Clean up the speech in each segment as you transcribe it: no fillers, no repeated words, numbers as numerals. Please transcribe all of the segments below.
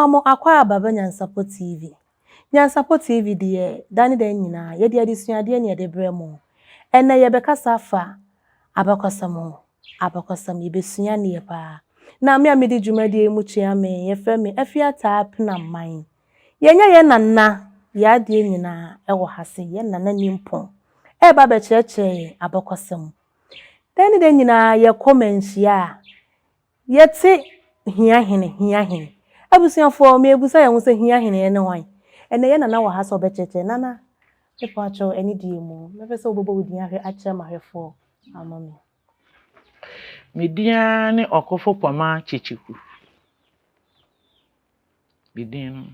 Mema mo akwaaba ba Nyansapɔ TV. Nyansapɔ TV deɛ, da ne da nyinaa, yɛde adesuadeɛ ne yɛde brɛ mo. Ɛnnɛ yɛbɛkasa afa abakɔsɛm ho. Abakɔsɛm, yɛbɛsua nneɛ paa. Na me a medi dwumadie yi mu kyea me, yɛfrɛ me Afiataa Penaman. Yɛnyɛ yɛn nana, yɛn adeɛ nyinaa ɛwɔ ha se, yɛn nana nimpɔn ɛreba abɛkyerɛkyerɛ yɛn abakɔsɛm. Da ne da nyinaa yɛkɔ manhyia a, Yɛte hia hene, hia hene. Abusuafoɔ, merebisa yɛn ho sɛ hia hene ne hwan? Ɛnnɛ yɛn nana wɔ ha sɛ ɔbɛkyerɛkyerɛ. Nana, mepa wo kyɛw anidie mu, mɛpɛ sɛ wobɛbɔ wo din ahwɛ akyerɛ m'ahwɛfoɔ ama me. Me din ara ne Ɔkofo Pɔmaa Kyekyeku. Me din no.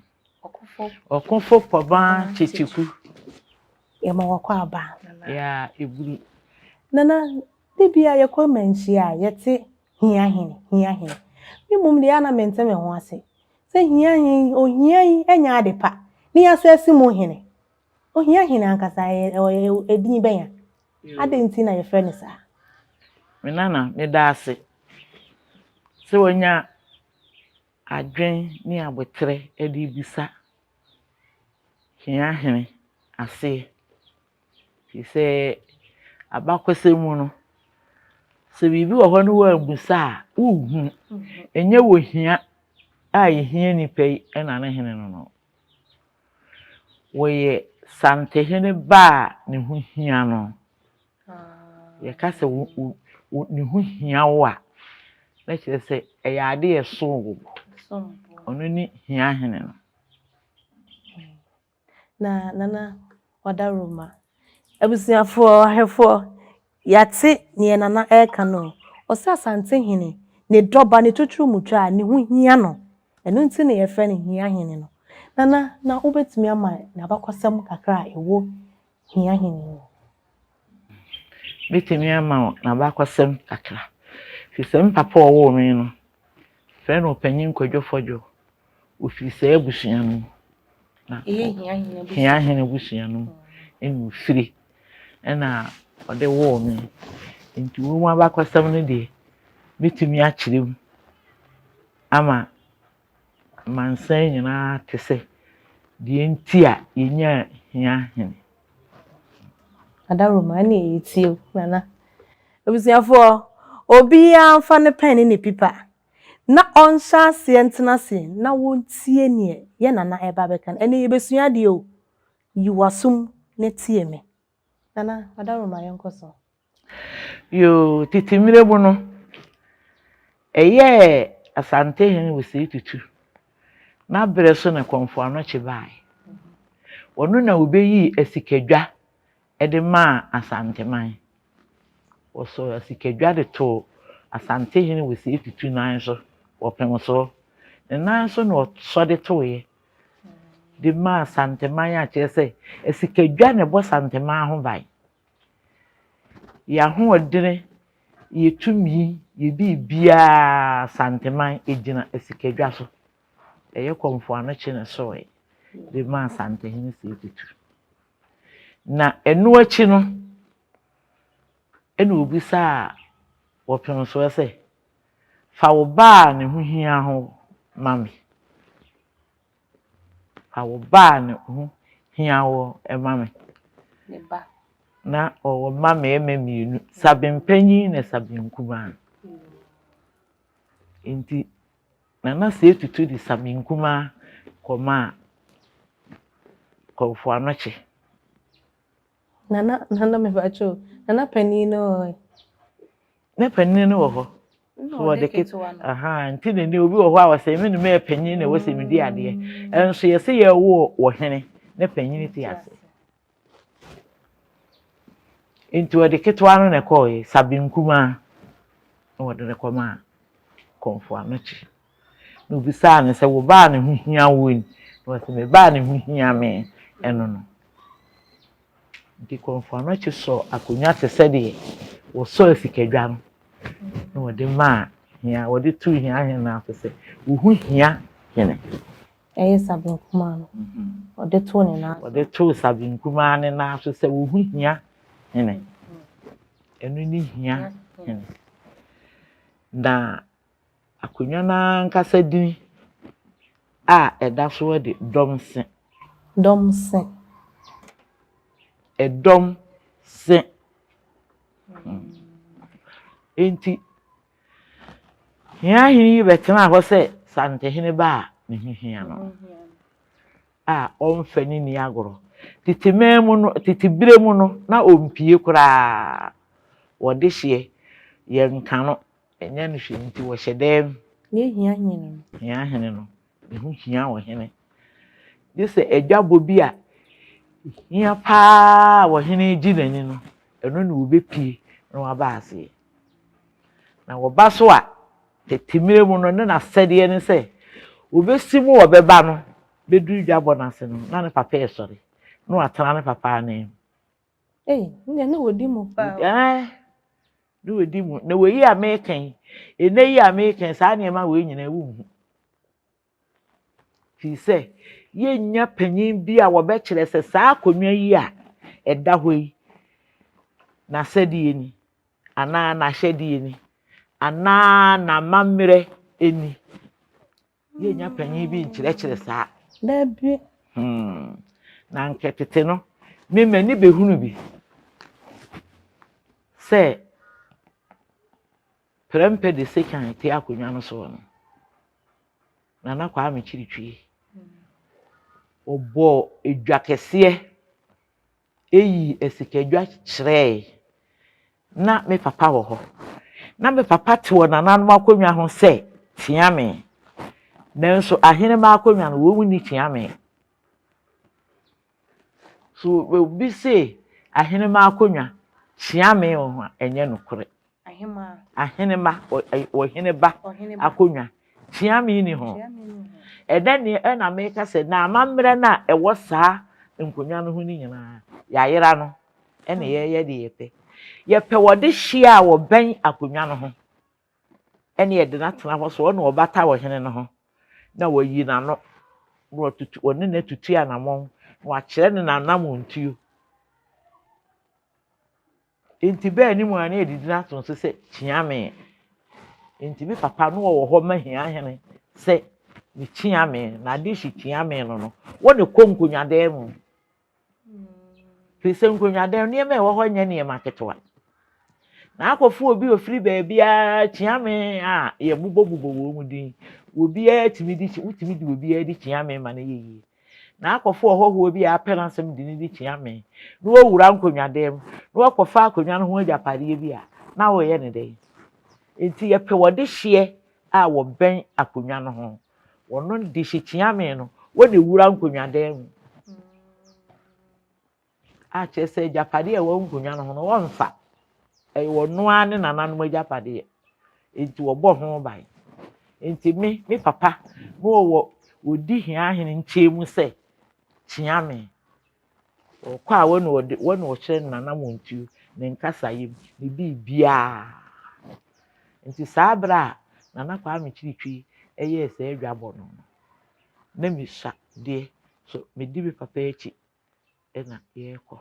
Ɔkofo. Ɔkofo Pɔmaa Kyekyeku. Yɛma wakɔ aba. Nana. Ya eburu. Nana, de bia yɛkɔ manhyia a yɛte hia hene, hia hene. Me mmom deɛ ana mente me ho ase. Sɛ hia hene, ohia yi ɛnyɛ ade pa. Ne yɛasɛ asi mu hene. Ohia hene ankasa ɛyɛ ɛyɛ edin bɛn a? Adɛn nti na yɛfrɛ no saa? Me nana, meda ase sɛ wanya adwen ne abotrɛ de bisa hia hene aseɛ. Firi sɛ abakɔsɛm mu no, sɛ biribi wɔ hɔ no woammusa a, wonhunu. Ɛnyɛ wɔ hia a yɛhia nipa yi ɛna ne hene no no. Wɔyɛ Santehene ba a ne ho hia no. Yɛka sɛ wo wo wo ne ho hia wo a, na kyerɛ sɛ ɛyɛ ade a ɛsom wo bo. Ɔno ne hia hene no. Na nana wadaroma. Abusuafoɔ, ahwɛfoɔ, yɛate neɛ nana ɛreka no. Ɔsɛ Asantehene, ne dɔba, ne totoromutwa a ne ho hia no. Ɛno nti na yɛfrɛ no hia hene no. Nana, na wobɛtumi ama n'abakɔsɛm kakra a ɛwɔ hia hene mu? Mɛtumi ama wo n'abakɔsɛm kakra. Firi sɛ me papa a ɔwoo me no, frɛ no Ɔpanyin Kwadwo Fɔdwo. Ofiri saa abusua no mu. Na Ɛyɛ hia hene abusua. Hia hene abusua no mu ɛna ofiri. Ɛna ɔde woo me. Nti wɔn mu abakɔsɛm no deɛ, mɛtumi akyerɛ mu ama amansan nyinaa te sɛ deɛ nti a yɛnyaa hia hene. Adaroma, ɛne yɛtie o, nana. Abusuafoɔ, obiara mfa ne pɛn ne ne pipa na ɔnhyɛ aseɛ ntena ase na wɔntie neɛ yɛ nana ɛba bɛka no. Ɛne yɛbɛsua adeɛ o. Yi w'asom na tie me. Nana, Adaroma, yɛnkɔ so. Yoo, tete mmerɛ mu no, ɛyɛɛ Asantehene Osei Tutu n'aberɛ so na Kɔmfo Anɔkye baeɛ. Ɔno na obɛyii asikadwa de maa Asanteman. Wɔsɔɔ asikadwa de too Asantehene Osei Tutu nan so, wɔpem so. Ne nan so na ɔsɔ de toeɛ de maa Asanteman a kyerɛ sɛ asikadwa na ɛbɔ Santeman ho ban. Yɛn ahoɔdene, yɛ tumi, yɛ biribiara Asanteman gyina asikadwa so. Ɛyɛ Kɔmfo Anɔkye na ɛsɔeɛ de maa Asantehene Osei Tutu. Na ɛno akyi no, ɛna obisaa wɔpem soɔ sɛ, fa wo ba a ne ho hia ho ma me. Fa wo ba a ne ho hia wo ma me. Ne ba. Na ɔwɔ mma mmarima mmienu, Sabenpanyin na Sabenkumaa. Nti Nana Osei Tutu de Sabenkumaa kɔmaa Kɔmfo Anɔkye. Nana, nana mepakyɛw. Nana panin no wɔ hɔ. Ne panin no wɔ hɔ. Na So ɔde wɔde ket ketewa no. aha nti na ne obi wɔ hɔ a wɔsɛ me ne mɛyɛ panyin na ɛwɔ sɛ medi adeɛ. Ɛnso yɛsɛ yɛwɔ wɔ hene ne panyin te ase. Nti wɔde ketewa no na ɛkɔɔɛ Sabenkumaa na wɔde no kɔmaa Kɔmfo Anɔkye. Na obisaa no sɛ wo ba a ne ho hia wo yi? Na ɔsɛ me ba a ne ho hia me ɛno no. Nti Kɔmfo Anɔkye sɔɔ akonnwa te sɛ deɛ wɔsɔɔ asikadwa no na wɔde maa hia wɔde too hia hene no ase sɛ wo ho hia hene. Ɛyɛ Sabenkumaa no. Ɔde too ne nan so. Wɔde too Sabenkumaa ne nan so sɛ wo ho hia hene. Ɛno ne hia hene. Na akonnwa no ankasa din A ɛda soɔ de dɔm se. Dɔm se. Ɛdɔm se. Enti, Hiahene yi bɛtenaa hɔ sɛ Santehene ba a ne ho hia no, a ɔmfa ne nni agorɔ. Tete man mu no, tete berɛ mu no, na ɔmpue koraa. Wɔde hyeɛ, yɛnka no, ɛnyɛ no hwee nti wɔhyɛ dɛm. Deɛ hia hene no. Hia hene no, ne ho hia ɔhene. Gye sɛ adwabɔ bi a hia paa a ɔhene gye n'ani no, ɛno na wɔbɛpue na wɔaba aseɛ. Na wɔba so a, tete mmerɛ mu no, ne n'asɛdeɛ ne sɛ, wɔbɛsi mu wɔbɛba no, bɛduru dwabɔ no ase no, na ne papa resɔre, na watena ne papa anan mu. Ei, ndeɛ na wɔdi mu paa. Ɛɛ, na wɔdi mu. Na wei a meka yi, ɛnɛ yi a meka yi, saa nneɛma wei nyinaa wonhu. Firi sɛ, yɛnnya panin bi a wɔbɛkyerɛ sɛ saa akonnwa yi a ɛda hɔ yi, n'asɛdeɛ ni, anaa n'ahyɛdeɛ ni, anaa n'amammerɛ ni. Yɛnnya panin bi nkyerɛkyerɛ saa. Dabi. Na anka tete no, me m'ani bɛhunu bi sɛ prɛmpɛ de sekan te akonnwa no soɔ no, Nana Kwame Kyiritwie, ɔbɔɔ edwa kɛseɛ yii asikadwa kyerɛɛe. Na me papa wɔ hɔ. Na me papa te wɔ nananom akonnwa ho sɛ Kyeame. Nanso ahenemma akonnwa no, wɔn nni Kyeame. So obi se ahenemma akonnwa, Kyeame wɔ ho a, ɛnyɛ nokorɛ. Ahenemma, ɔhene ba akonnwa, Kyeame nni ho. Ɛnɛ neɛ ɛna meka sɛ na amammerɛ no a ɛwɔ saa nkonnwa no ho no nyinaa, yɛayera no ɛna yɛyɛ deɛ yɛpɛ. Yɛpɛ wɔde hyeɛ a wɔbɛn akonnwa no ho ɛne yɛde no atena hɔ so ɔna ɔbata ɔhene no ho na wayi n'ano na watutu ɔne no atutu anammɔn na wakyerɛ no n'anammɔntuo. Enti bɛɛ anim a na yɛde din ato nso sɛ Kyeame. Enti me papa no ɔwɔ hɔ ma Hiahene sɛ ne Kyeame, n'adehye Kyeame no no, wɔ ne kɔ nkonnwadan mu. Firi sɛ nkonnwadan nneɛma a ɛwɔ hɔ nyɛ nneɛma ketewa. Na akɔfo obi ofiri baabiara Kyeame a yɛbobɔbobɔ wɔn mu din, obiara tumi di wotumi di obiara di Kyeame ma no yɛ yie. Na akɔfo ɔhɔhoɔ bi a apɛ n'asɛm de no di Kyeame na wawura nkonnwadan mu na wakɔfa akonnwa no ho agyapadeɛ bi a, na wɔreyɛ no dɛn? Enti yɛpɛ wɔde hyeɛ a wɔbɛn akonnwa no ho. Wɔno de hye Kyeame no, wɔn na ewura nkonnwadan mu. A kyerɛ sɛ agyapadeɛ a ɛwɔ nkonnwa no ho no wɔmfa. Ɛyɛ ɔno ara ne nananom agyapadeɛ. Enti wɔbɔ ho ban. Enti me, me papa, na ɔwɔ ɔdi Hiahene nkyɛn mu sɛ Kyeame. Ɔkɔ a wɔne ɔde wɔne ɔkyerɛ ne nanamontuo, ne nkasayɛ mu, ne biribiara. Nti saa berɛ a Nana Kwame Kyiritwi yɛɛ saa adwabɔ no no, na mesua deɛ, so medi me papa akyi na yɛrekɔ.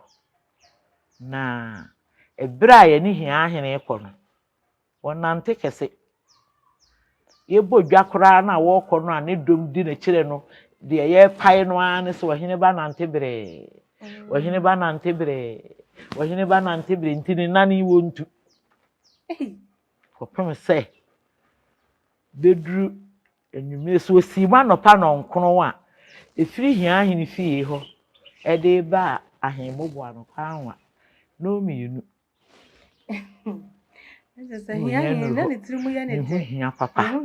Na ɛberɛ a yɛne Hiahene rekɔ no, wɔnante kɛse. Yɛbɔ dwa koraa no a wɔrekɔ no a ne dɔm di n'akyire no, deɛ yɛrepae no ara ne sɛ ɔhene ba nante beree, ɔhene ba nante beree, ɔhene ba nante beree, nti ne nan yi wɔntu. Kɔpem sɛ bɛduru anwummerɛ, sɛ ɔsii mu anɔpa nnɔnkron a, ɛfiri Hiahene fie hɔ de reba ahemmoboa no kwan wa, nnɔnmienu. Ne ho hia papa.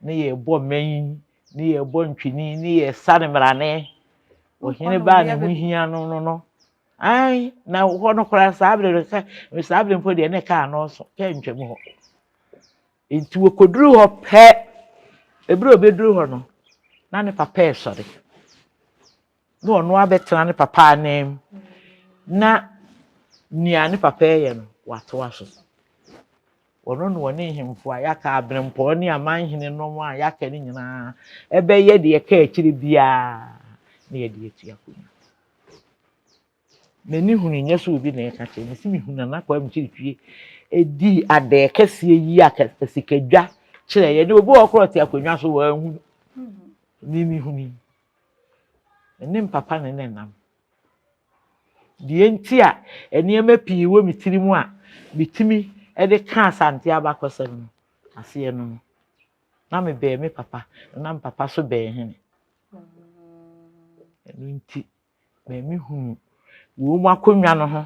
Ne yɛbɔ mmɛn, ne yɛbɔ ntwene, ne yɛsa ne mmarane. Ɔhene ba a ne ho hia no no no. Ae, na hɔ no koraa saa bere no, saa bere mpo deɛ ne kaa nɔɔso, kaa ntwam hɔ. Nti wɔkɔduru hɔ pɛ, ebere a ɔbɛduru hɔ no, na ne papa resɔre. Na ɔno abɛtena ne papa anan mu. Na nea ne papa reyɛ no, watoa so. Ɔno na ɔne nhemfo a yɛaka, aberempɔn ne amanhene nom a yɛaka no nyinaa ɛbɛyɛ deɛ ɛka akyire biara na yɛde atua akonnwa. M'ani hunu nyɛ sɛ obi na ɛka kyerɛ me sɛ mehu Nana Kwame Kyirikyie ɛdii adɛɛ kɛseɛ yi a sikadwa kyerɛ yɛ ne obi wɔ korɔ te akonnwa so wɔanhunu. Me mehunu yi, me ne mpapa ne ne nam. Deɛ nti a nneɛma pii wɔ me tiri mu a metumi de ka Asante abakɔsɛm no aseɛ no no, na mebɛn me papa, na na me papa so bɛn hene. Ɛno nti, ma mehunu wɔn akonnwa no ho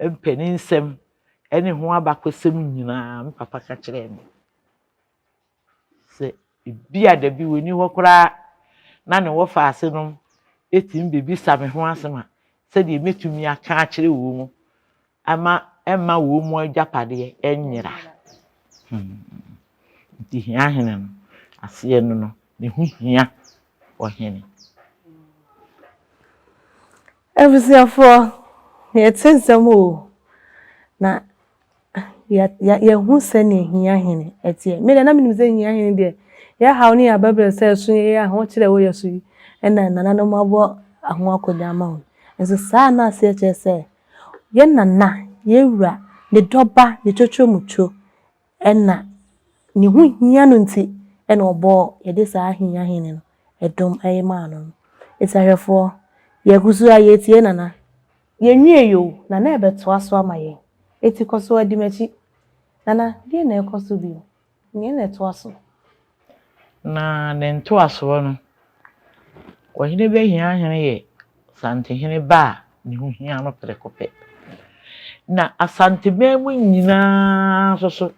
mpaninsɛm ne ho abakɔsɛm nyinaa me papa ka kyerɛɛ me. Sɛ ebia da bi ɔnni hɔ koraa na ne wɔfaase nom tumi bɛbisa me ho asɛm a, sɛdeɛ mɛtumi aka akyerɛ wɔn mu ama ɛmma wɔn mu agyapadeɛ nyera. Hmm. Nti hia hene no, aseɛ no no, ne ho hia ɔhene. Abusuafoɔ, yɛte nsɛm o, na yɛahu sɛnea hia hene teɛ. Me deɛ na menim sɛ hia hene deɛ, yɛn haw ne yɛn abɛbrɛsɛ a ɛso yɛn ahokyerɛ a ɛwɔ yɛn so yi na nananom abɔ ho akonnwa ama wɔn. Nso saa na aseɛ kyerɛ sɛ yɛn nana, yɛn wura, ne dɔba, ne twotwomutwo na ne ho hia no nti na ɔbɔɔ yɛde saa hia hene no dom maa no no. Nti ahwɛfoɔ, yɛgu so a yɛretie nana. Yɛnwiei o, Nana rebɛtoa so ama yɛn. Enti kɔ so ara di m'akyi. Nana, deɛn na ɛrekɔ so bio? Deɛn na ɛtoa so? Na ne ntoasoɔ no, Ɔhene Bɛhiahene yɛ Asantehene ba a ne ho hia no prɛko pɛ. Na Asanteman mu nyinaa nso so,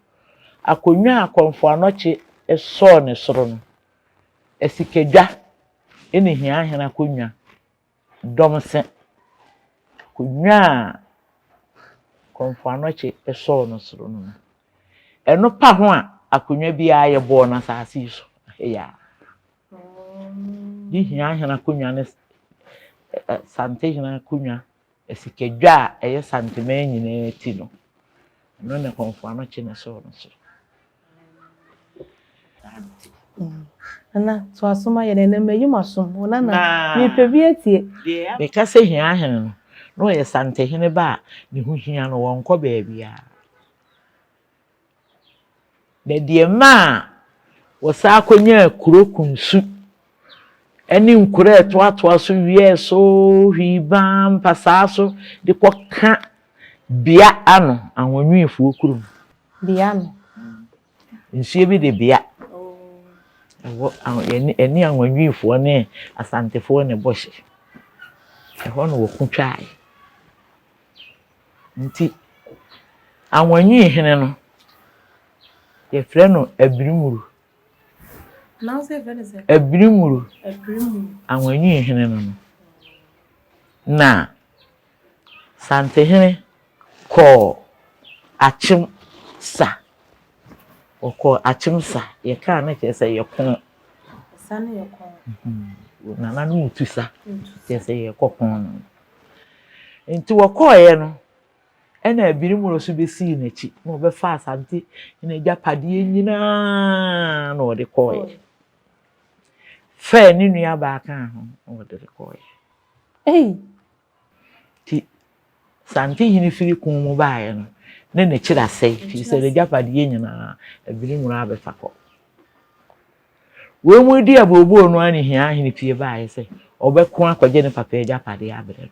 akonnwa a Kɔmfo Anɔkye sɔɔ ne soro no, Asikadwa ne Hiahene akonnwa Dɔm se, Akonnwa a Kɔmfo Anɔkye sɔɔ no soro no no, ɛno pa ho a, akonnwa biara yɛbɔɔ no asase yi so ha yi ara. Ne hia hene akonnwa ne Santehene akonnwa, Asikadwa a ɛyɛ Santeman nyinaa ti no, ɛno na Kɔmfo Anɔkye na ɛsɔɔ no soro. Nana, toa so ma yɛn ɛnɛ mayi m'asom. Wo nana, mepɛ bi atie. Meka sɛ hia hene no, na ɔyɛ Santehene ba a ne ho hia no, wɔnkɔ baabiara. Na deɛ ɛmaa wɔsan kɔnyaa kuro Kunsu ne nkuro a ɛtoatoa so wiɛɛ so Hwiibaa mpasaa so de kɔka Bea ano, Ahonwiifoɔ kurom. Bea no. Nsuo bi de bea. Ɛwɔ ɛne Ahonwiifoɔ ne Asantefoɔ na ɛbɔ hye. Ɛhɔ na wɔko twaeɛ. Nti Ahonwii hene no, yɛfrɛ no Abirimuru. Abirimuru. Ahonwii hene no no. Na Santehene kɔɔ Akyem sa. Wɔkɔɔ Akyem sa. Yɛkaa no kyerɛ sɛ yɛko. Sa no yɛ ko. Nananom retu sa kyerɛ sɛ yɛrekɔ ko no. Nti wɔkɔeɛ no, ɛna Abirimuro nso bɛsii n'akyi na ɔbɛfaa Asantehene agyapadeɛ nyinaa na ɔde kɔeɛ. Fɛɛ ne nuabaa kaa ho na ɔde kɔeɛ. Ei! Nti Santehene firi ko mu baeɛ no, ne n'akyiri asɛe, firi sɛ n'agyapadeɛ nyinaa, Abirimura abɛfa kɔ. Wei mu redi abooboo no ara ne Hiahene pue baeɛ sɛ ɔbɛko akɔgye ne papa agyapadeɛ abrɛ no.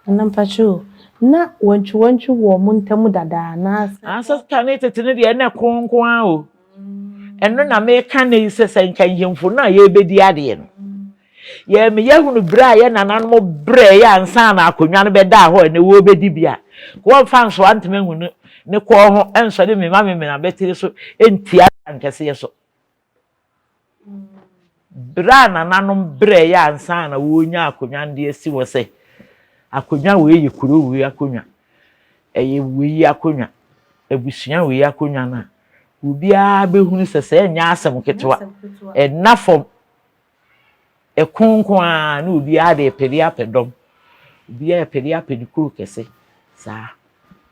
Nana mpakyɛ o, na wantwiwantwi wɔ ɔmo ntam dada anaasɛ? Anaasɛ kane tete no deɛ na ɛko nko ara o. Ɛno na meka nnɛ yi sɛ sɛ nka nhemfo no a yɛrebɛdi adeɛ no, yɛma yɛhunu berɛ a yɛn nananom brɛeɛ ansa na akonnwa no bɛdaa hɔ a ɛnɛ wɔrebɛdi bi a, wɔmfa nsoa ntoma ngu ne ne kɔn ho nsɔre mmema memene abatiri so ntia nkɛseɛ so. Berɛ a nananom brɛeɛ ansa na wɔrenya akonnwa no de asi hɔ sɛ akonnwa wei yɛ kuro wei akonnwa, ɛyɛ wei akonnwa, abusua wei akonnwa no a, obiara bɛhunu sɛ sɛ ɛnyɛ asɛm ketewa, ɛnna fam. Ɛko nko ara na obiara de repere apɛ dɔm, obiara repere apɛ ne kuro kɛse saa.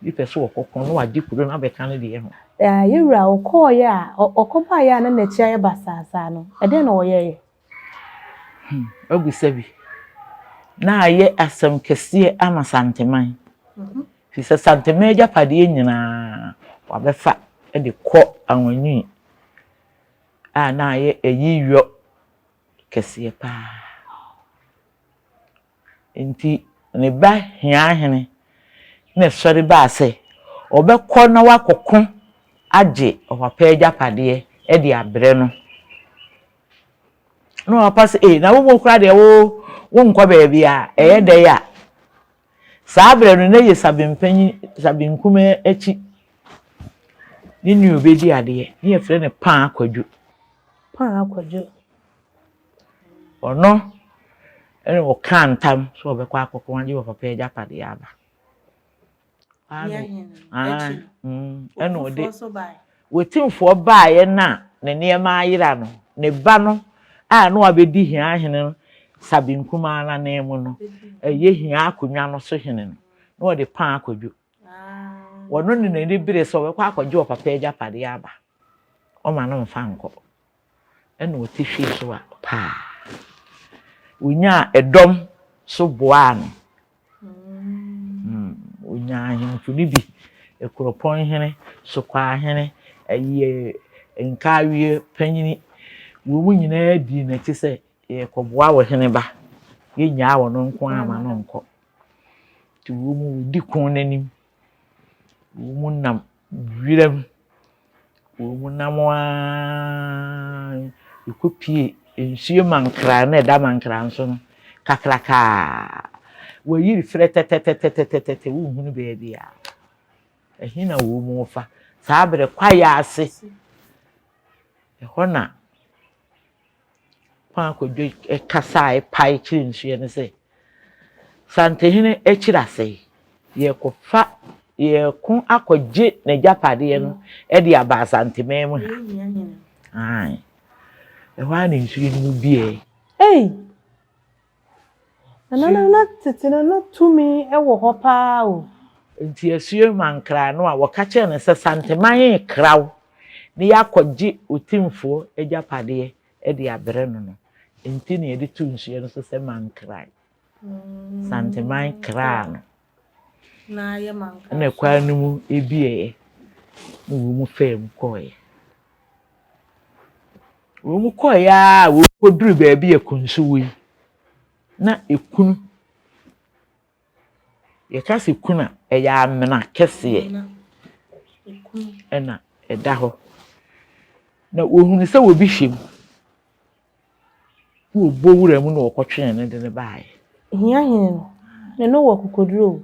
Obi pɛ sɛ ɔkɔko na wagye kuro no abɛka ne deɛ ho. Yɛn wura, ɔkɔeɛ a, ɔkɔbaeɛ a na n'akyi ayɛ basaa saa no, ɛdeɛn na ɔyɛeɛ? Hmm, wabisa bi. Na ayɛ asɛm kɛseɛ ama Santeman. Firi sɛ Santeman agyapadeɛ nyinaa wabɛfa de kɔ Anwanwui a na ayɛ ayiyɔ. kɛseɛ paa. Enti ne ba Hiahene na ɛsɔre baa sɛ ɔbɛkɔ na wakɔko agye ɔpapa agyapadeɛ de abrɛ no. Na ɔpapa sɛ, ee, na wo mu koraa deɛ wo wonkɔ baabi a, ɛyɛ dɛn a? Saa berɛ no na yɛ Sabempanyin, Sabenkumaa akyi ne nua ɔbɛdi adeɛ, ne yɛfrɛ no Paa Kwadwo. Paa Kwadwo. Ɔno na ɔkaa ntam sɛ ɔbɛkɔ akɔko agye wɔ papa agyapadeɛ aba. Ɛna ɔde Wetimfoɔ baeɛ no a ne nneɛma ayera no, ne ba no a na wabɛdi Hia hene no Sabenkumaa no ananmu no, ɛyɛ Hia akonnwa no so hene no, na ɔde paa akɔdwo. Ɔno ne n'ani bere sɛ ɔbɛkɔ akɔgye wɔ papa agyapadeɛ aba. Ɔma no mfa nkɔ. Ɛna ɔte hwee so a paa. Ɔnyaa ɛdɔm so boaa no. Ɔnyaa ahemfo no bi, Akuropɔn hene, Sokwaa hene, ɛyɛ Nkaawie panyini. Wɔn nyinaa dii n'akyi sɛ yɛrekɔboa wo hene ba, yɛnnyaa ɔno nko ara mma no nkɔ. Nti wɔn wɔdi ko no anim. Wɔnam wiram. Wɔnam ara kɔpue nsuo mankra no a ɛda mankra no so no kakrakaa. Wɔayiri frɛtɛtɛtɛtɛtɛtɛ wonhunu baabi a. Ɛhe na wɔrefa? Saa berɛ kwaeɛ ase, ɛhɔ na Kwaa Kwadwo kasae pae kyerɛɛ nsuo no sɛ, Santehene akyiri asɛe. Yɛrekɔfa, yɛreko akɔgye n'agyapadeɛ no de aba Asanteman mu ha. Ae. Ɛhɔ ara na nsuo no mu biae. Ei! Nana na tete no na tumi wɔ hɔ paa o. Nti asuo Mankra no a wɔka kyerɛɛ no sɛ Santeman rekra wo na yɛakɔgye Otimfoɔ agyapadeɛ de abrɛ no no nti na yɛde too nsuo no so sɛ Mankran. Santeman kraa no. Ɛna kwan no mu bieeɛ na wɔn faa mu kɔeɛ. Wɔn kɔeɛ ara a wɔkɔduru baabi a kunsu wɔ yi, na ekunu, yɛka sɛ kunu a, ɛyɛ amena kɛseɛ ɛna ɛda hɔ. Na wɔhunu sɛ obi hyɛ mu. Na wɔbɔ wura mu na wɔkɔtwee no de no baeɛ. Hia hene no, ne no wɔ akokoduro o.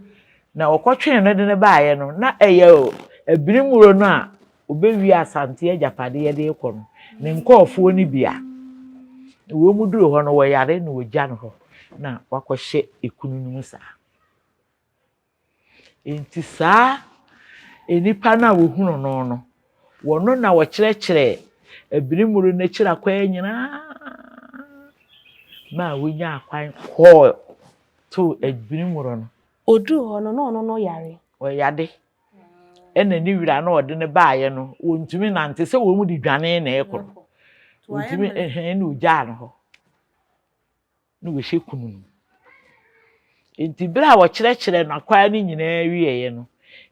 Na wɔkɔtwee no de no baeɛ no, na ɛyɛ Abirimuro no a ɔbɛwie Asante agyapadeɛ de rekɔ no, ne nkurɔfoɔ no bi a. Na wɔn duru hɔ no, wɔyare na wɔgya no hɔ na wakɔhyɛ ekunu no mu saa. Enti saa nnipa no a wɔhunu no no, wɔno na wɔkyerɛkyerɛɛ Abirimuru no akyiri akwan nyinaa maa wɔnyaa kwan kɔɔ too Abirimuru no. Ɔduruu hɔ no, na ɔno no yare. Ɔyade. Ɛna ne wura no a ɔde no baeɛ no, wɔntumi nante sɛ wɔn de dwane na ɛrekɔ no. Wɔntumi, ɛhɛn, na ɔgyaa no hɔ. na wɔhyɛ kunu no. Enti berɛ a wɔkyerɛkyerɛɛ no akwan no nyinaa wieeɛ no,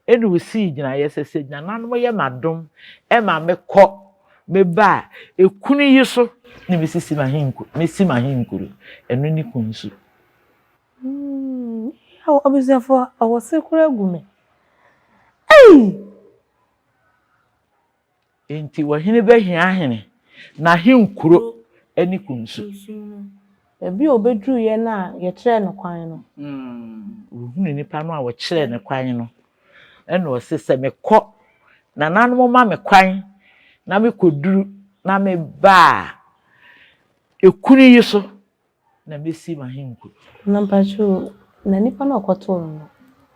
ɛna ɔsii gyinaeɛ sɛ, sɛ nananom yɛ me adom ma mekɔ meba a, ekunu yi so na mɛsisi m'ahenku, mɛsi m'ahenkuro. Ɛno ne Kunsu. Hmm, abusuafoɔ, awɔse koraa gu me. Ei! Enti ɔhene bɛhia hene, n'ahenkuro ne kunsu. Baabi a ɔbɛduruiɛ no a yɛkyerɛɛ no kwan no. Ɔhunuu nipa no a wɔkyerɛɛ no kwan no, ɛnna ɔse, Sɛ mekɔ, nananom ma me kwan na mekɔduru na meba a, ekunu yi so na mɛsi m'ahenkuro. Na mpakyɛw, na nipa no a ɔkɔtoo no no,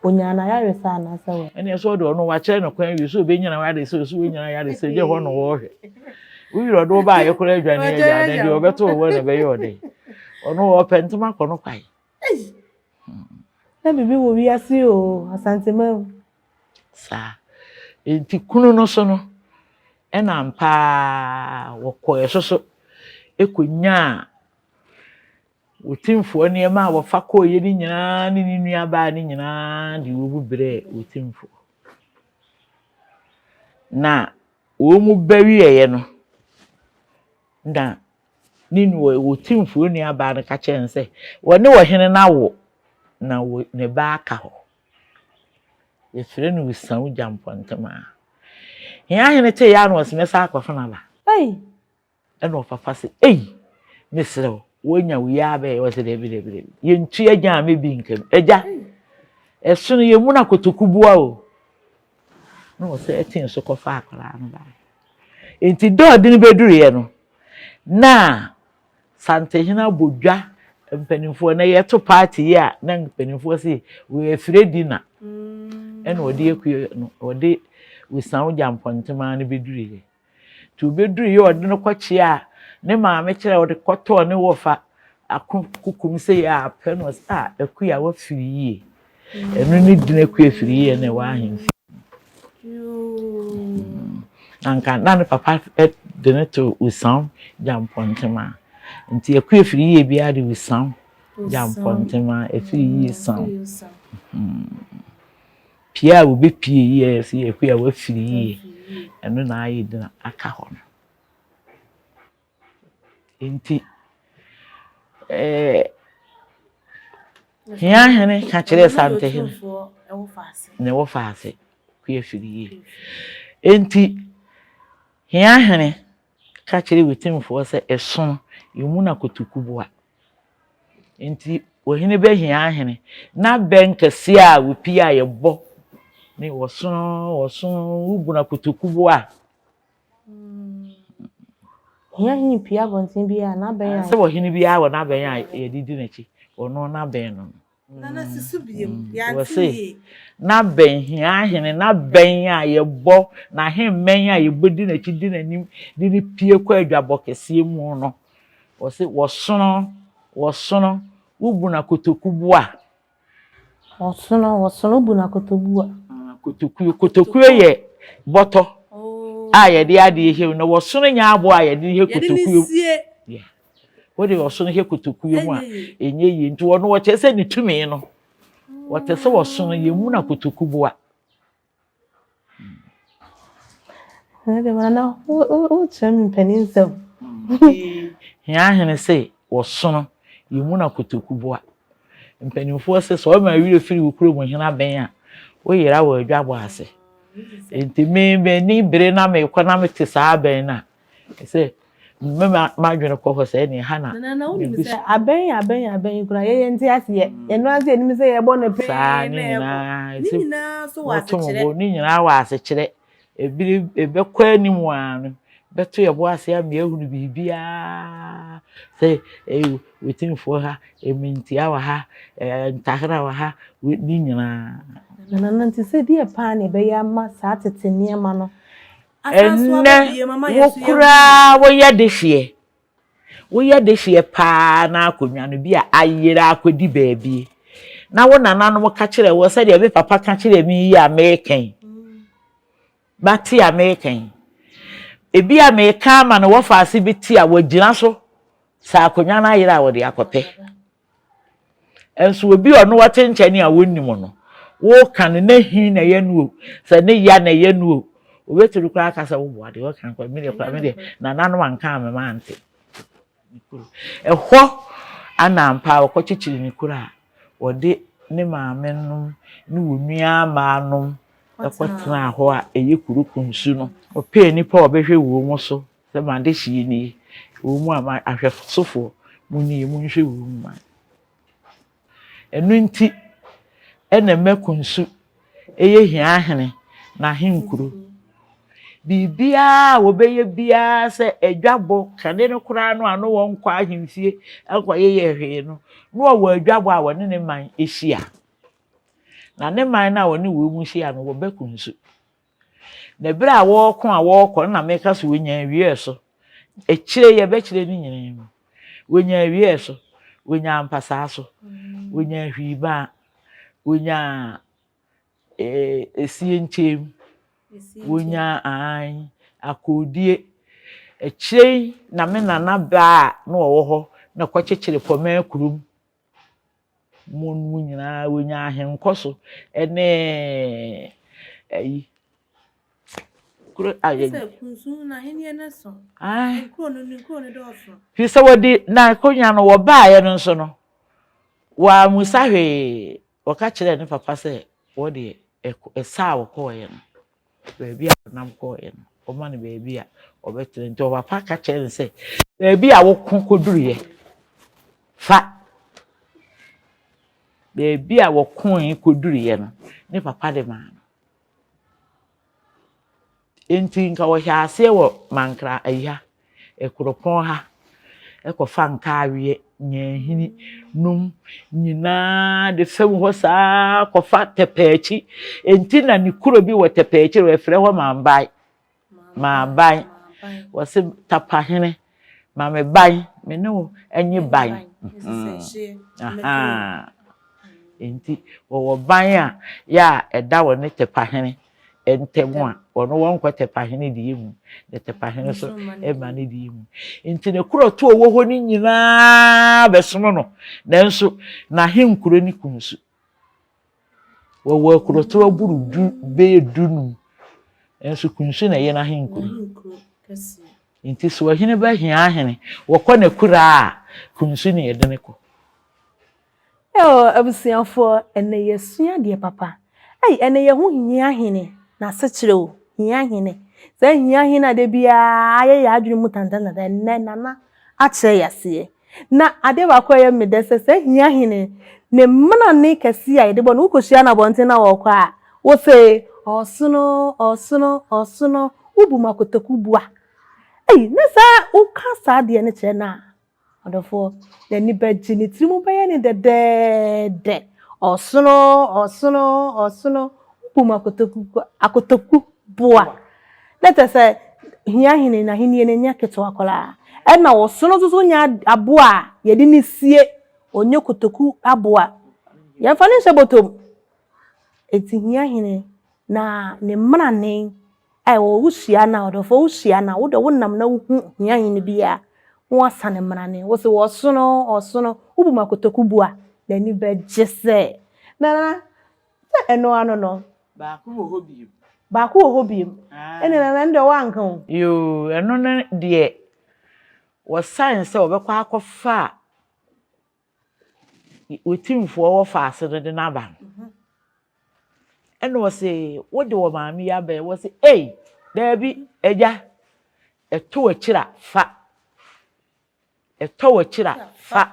ɔnyaa n'ayaresa anaasɛ wɛ? Ɛnneɛ sɛ ɔde ɔno wakyerɛ no kwan wie sɛ ɔbɛnya n'ayaresa o, sɛ ɔnnya n'ayaresa o, gye hɔ na ɔrehwɛ. Wo werɛ ɔde wo baayɛ koraa adwane agya na deɛ ɔbɛto wo hɔ na ɛbɛyɛ ɔdɛ. Ɔno ɔpɛ ntoma kɔ no kwae. Na biribi wɔ wiase o, Asanteman. Saa. Enti kunu no so no, ɛna ampa ara wɔkɔɛ so so kɔnyaa Otimfoɔ nneɛma a wɔfa kɔeɛ no nyinaa ne ne nuabaa no nyinaa de wɔn brɛɛ Otimfoɔ. Na wɔn ba wieeɛ no, na Ne nua, Otumfoɔ nuabaa no ka kyerɛɛ no sɛ, wɔne ɔhene no awo, na wɔ ne ba aka hɔ. Yɛfrɛ no Osawu Gyampɔntemaa. Hia hene tee yɛ a na ɔse mɛsan akɔfa no aba. Ei! Ɛna ɔfafa se, Ei! Mesrɛ wo, woanya wo yi ara bɛyɛ? Ɔse, Dabi, dabi, dabi. Yɛntu agya a mɛbi nka mu. Agya, ɛsono yɛn mu na kotoku boa o. Na ɔsɛ ɛtee so kɔfa akwadaa no baeɛ. Enti da a ɔde no bɛduruiɛ no, na Santehene abɔ dwa, mpanimfoɔ, na yɛto paati yi a, na mpanimfoɔ se wɔafire di na. Ɛna ɔde akue no, ɔde Osaw Gyampɔntemaa no bɛduruiɛ. Nti ɔbɛduruiɛ ɔde no kɔkyeaa ne maame kyerɛ ɔde kɔtɔɔ ne wɔfa ako kukum sɛ yɛ apɛ no ɔsɛ a Akua wafiri yie. Ɛno ne din Akua firi yie na ɛwɔ ahemfie. Na nka na ne papa de no to Usaw Gyampɔntema. Nti Akua firi yie biara de Usaw Gyampɔntema, ɛfiri yie saw. Pie a wɔbɛpie yie a yɛsɛ Akua wafiri yie. Ɛno na ayɛ din aka hɔ no. Enti, ɛɛ Hiahene ka kyerɛɛ Santehene ne wɔfaase Kuafirie. Enti, Hiahene ka kyerɛɛ Wetimfoɔ sɛ ɛsono emu na kotoku boa. Enti, ɔhene bɛ Hiahene n'abɛn kɛseɛ a wɔpie a yɛbɔ ne wɔsono wɔsono wobuna kotoku boa. Hia he pue abɔnten biara a, n'abɛn a. Sɛ ɔhene biara wɔ n'abɛn a yɛde di n'akyi, ɔno n'abɛn no no. Nana si so biom, yɛante Wɔse yie. n'abɛn, hia hene, n'abɛn a yɛbɔ, n'ahemmɛn a yɛbɔ di n'akyi di n'anim de no pue kɔ adwabɔ kɛseɛ mu no, wɔse wɔsono, wɔsono, wobu no akotokuboa. Wɔsono, wɔsono bu no akotobu a. Kotokuo, kotokuo yɛ bɔtɔ a yɛde adeɛ hyɛ mu na wɔsono nyɛ aboɔ a yɛde hyɛ kotokuo mu. Yeah. Wode ɔsono hyɛ kotokuo mu a ɛnyɛ yie nti wɔno wɔkyerɛ sɛ ne tumi no wɔte sɛ wɔsono yɛ mu na kotoku boa. Nana, wokyerɛ me mpanin nsɛm. Hia ahene se wɔsono, yɛmu na kotoku boa. Mpanimfoɔ se sɛ ɔma werɛ firi wo kurom hene abɛn a, woyera wɔ adwabɔ ase. Nti me m'ani bere na mekɔ na mete saa abɛn no a, Sɛ mema m'adwene kɔ hɔ sɛ ɛne ha na. Nana na wonim sɛ abɛn abɛn abɛn yi koraa yɛyɛ nte aseɛ ɛno ara sɛ yɛnim sɛ yɛbɔ no pee saa ne nyinaa ne nyinaa so wɔ asekyerɛ ne nyinaa wɔ asekyerɛ ebiri ebɛkɔ anim a no bɛto yɛbo ase ama yɛahunu biribiara sɛ ɛyɛ wetimfoɔ ha emintia wɔ ha ɛɛ ntahera wɔ ha ne nyinaa. Nana na nti sɛ deɛ paa na ɛbɛyɛ ama saa tete nneɛma no Ɛnnɛ, wo koraa woyɛ dehyeɛ, woyɛ dehyeɛ paa na akonnwa no bi a ayera akɔdi baabi, na wo nananom ka kyerɛ wo sɛdeɛ me papa ka kyerɛ me yi a mereka yi, mate a mereka yi, ebi a mereka ama no wɔfa ase bi te a wɔagyina so sɛ akonnwa no ayera a wɔde akɔpɛ. Nso obi a ɔno ɔte nkyɛn a wonnim no, woka no na hi na ɛyɛ no o, sɛ ne ya na ɛyɛ no o, obetumi koraa aka sɛ woboa deɛ ɔka nkɔ me deɛ koraa me deɛ nananom anka a mema ante. Ɛhɔ ana ampa a ɔkɔkyekyere ne kuro a ɔde ne maame nom ne wɔn nua mmaa nom kɔtenaa hɔ a ɛyɛ kuro kunsu no. Ɔpɛɛ nnipa a ɔbɛhwɛ wɔn so Sɛ m'adehyeɛ nie, ɛwɔ mu a ahwɛsofoɔ, mo nie, monhwɛ wɔ mu ma. Ɛno nti ɛna mako nsu ɛyɛ hia ahene n'ahenkuro. Biribiara a wɔbɛyɛ biara sɛ adwabɔ kane no koraa no a na wɔnkɔ ahemfie nkɔyeyɛ hwee no, na wɔwɔ adwabɔ a wɔne ne man hyia. Na ne man no a wɔne wɔn mu hyia no, wɔbɛko nsu. Na bere a wɔreko a wɔrekɔ no na meka sɛ wɔnya awieɛ so. Akyire yɛbɛkyerɛ ne nyinaa mu. Wɔnya awieɛ so, wɔnya mpasaa so, wɔnya hwiibaa, wɔnya esie nkyɛn mu, wɔnya ae akoodie. Akyire yi na me nana baa a na ɔwɔ hɔ na kɔkyekyere Pɔmɛɛ kurom. Mo mu nyinaa wɔnya ahenkɔ so ne ayi. Kuro a yɛ. Sɛ kunsun na ahenni no so. Ae. Nkuro no ne nkuro no dɔɔso. Firi sɛ wɔde n'akonnwa no wɔbaeɛ no nso no, wɔammusa hwee. Wɔka kyerɛɛ ne papa sɛ wɔ deɛ ɛsa a wɔkɔeɛ no, baabi a wɔnam kɔeɛ no, wɔma no baabi a ɔbɛtena. Nti ɔpapa ka kyerɛɛ no sɛ, baabi a woko kɔduruiɛ, fa. Baabi a wɔkoe kɔduruiɛ no, ne papa de maa no. Enti nka wɔhyɛ aseɛ wɔ Mankra ayi ha, Kuropɔn ha, kɔfa Nkaaweɛ, Nyanhini nom nyinaa de fa mu hɔ saa kɔfa Tɛpɛakyi. Enti na ne kuro bi wɔ Tɛpɛakyi wɔfrɛ hɔ Mambae. Maaban. Wɔse Tapahene, ma me ban, me ne wo nye ban. Ahaa. Enti wɔwɔ ban a yɛ a ɛda wɔne Tɛpahene ntam a, wɔno wɔnkɔ Tɛpahene deɛ mu, na Tɛpahene nso mma ne deɛ mu. Enti ne korɔto a ɔwɔ hɔ no nyinaa bɛsono no, nanso n'ahenkuro ne Kunsu. Wɔwɔ akurotow aboro du bɛyɛ dunum, nanso Kunsu na ɛyɛ n'ahenkuro. Nti sɛ ɔhene ba hia ahene, wɔkɔ n'akuraa a, Kunsu na yɛde no kɔ. Eo abusuafoɔ, ɛnɛ yɛasua adeɛ papa. Ei, ɛnɛ yɛahu hia hene n'asekyerɛ o, hia hene. Saa hia hene a da biara ayɛ yɛn adwene mu tantantantan, ɛnɛ Nana akyerɛ yɛn aseɛ. Na adeɛ baako a ɛyɛ me dɛ sɛ saa hia hene ne mmanane kɛseɛ a yɛde bɔ no, wokɔhyia no abɔnten na ɔrekɔ a, wose, ɔsono, ɔsono, ɔsono, wobu mu akotoku bua. Ei, na saa woka saa adeɛ no kyerɛ no a, ɔdɔfoɔ, n'ani bɛgye, ne tiri mu bɛyɛ no dɛdɛɛdɛ. Ɔsono, ɔsono, ɔsono, wobu mu akotoku, akotoku boa. Na kyerɛ sɛ, hia hene n'ahennie no nyɛ ketewa koraa. Ɛna ɔsono nso so nyɛ aboa a yɛde no sie, ɔnyɛ kotoku aboa. Yɛmfa no nhyɛ bɔtɔ mu. Enti hia hene na ne mmarane a ɛwɔ wohyia no a, ɔdɔfoɔ wohyia no a, wo deɛ wonam na wohu hia hene bi a, na woasa ne mmarane. Wo se ɔsono, ɔsono, wobu mu akotoku bu a, n'ani bɛgye sɛ, Nana, Sɛ ɛno ano no. Baako wɔ hɔ bio. Baako wɔ hɔ bio. Ɛne nana ɛno deɛ woanka o. Yoo ɛno no deɛ wɔsan sɛ wɔbɛkɔ akɔfa Otumfoɔ wɔ faase no de no aba no. Ɛna ɔse wode wɔ maame yi aba yi wɔse ei daabi agya ɛto akyiri a fa. Ɛtɔ w'akyiri a, fa.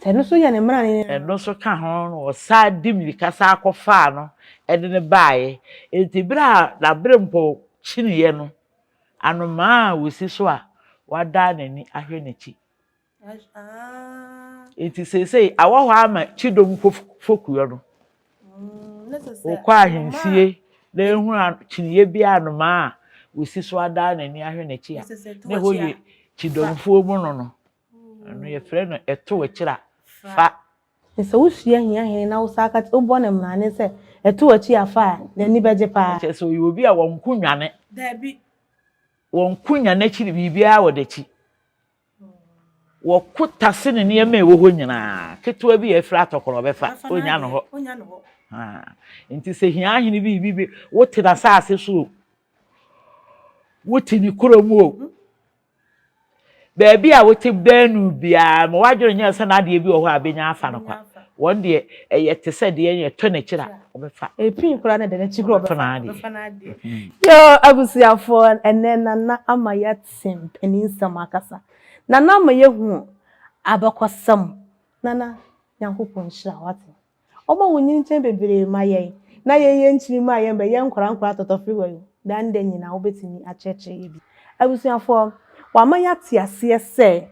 Sɛ ɛno nso yɛ ne mmara ne. Ɛno nso ka ho no, wɔsan de mmirika san kɔfaa no de no baeɛ. Enti berɛ a n'aberempɔn kyiniiɛ no, anomaa a ɔsi so a wadan n'ani ahwɛ n'akyi. Enti seesei awɔ hɔ ama kyidɔm fokuo no. Wokɔ ahemfie na ehu kyiniiɛ bi a anomaa a wɔsi so adan n'ani ahwɛ n'akyi a, na ɛhɔ yɛ kyidɔmfoɔ mu no no. Ɛno yɛfrɛ no ɛto akyiri a fa. Na sɛ wohyia hiahene na wosan ka wobɔ no mmrane sɛ ɛto akyi a fa a, n'ani bɛgye paa. Kyerɛ sɛ ɔyɛ obi a wɔnko nnwane. Dabi. Wɔnko nnwane akyiri biribiara wɔ n'akyi. Wɔko tase ne nneɛma a ɛwɔ hɔ nyinaa. Ketewa bi a afiri atɔ korɔ ɔbɛfa, ɔnya no hɔ. Nti sɛ hia ahene bi bi bi wote n'asase so o, wote ne kurom o, baabi a wote bɛn no biara ma w'adwene nyɛ sɛ n'adeɛ bi wɔ hɔ a bɛnya afa no kwa. Wɔn deɛ ɛyɛ te sɛ deɛ yɛ tɔ n'akyiri a ɔbɛfa. Epii koraa na ɛda n'akyi koraa ɔbɛfa n'adeɛ. Yoo abusuafoɔ ɛnɛ Nana ama yɛate mpaninsɛm akasa. Nana ama yɛahu abakɔsɛm. Nana, Nyankopɔn nhyira wo wate. Ɔma wo nyinkyɛn bebree ma yɛn na yɛn yɛn nkyiri mma yɛn bɛ yɛ nkwadaa nkwadaa tɔtɔfewa yi daa ne da nyinaa wobɛtumi akyerɛkyerɛ yɛ bi. Abusuafoɔ, wama yɛate aseɛ sɛ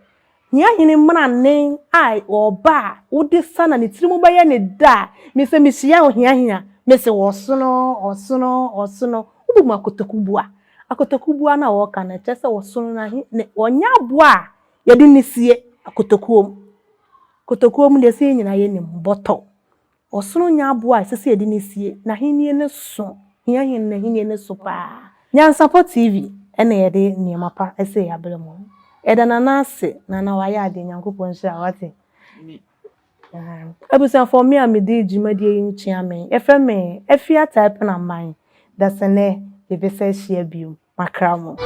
Hia hene mmrane a ɔba a wode sa na ne tiri mu bɛyɛ ne dɛ a, me sɛ mehyia ohia hene a, mese ɔsono, ɔsono, ɔsono. Wobu mu akotokuboa. Akotokuboa no a wɔka no, kyerɛ sɛ ɔsono no ahe, ne, ɔnyɛ aboa a yɛde no sie akotokuo mu. Kotokuo mu deɛ sɛ yɛn nyinaa yɛnim, bɔtɔ. Ɔsono nyɛ aboa a ɛsɛ sɛ yɛde no sie. N'ahennie no so. Hia hene n'ahennie no so paa. Nyansapɔ TV na yɛde nneɛma pa sei abrɛ mo. Yɛda Nana ase. Nana wayɛ adeɛ. Nyankopɔn nhyira wo wate. Abusuafoɔ me a medi dwumadie yi nkyea me. Yɛfrɛ me Afia Taipin Aman. Dasɛnɛ yɛbɛsa ahyia bio. Makra mo.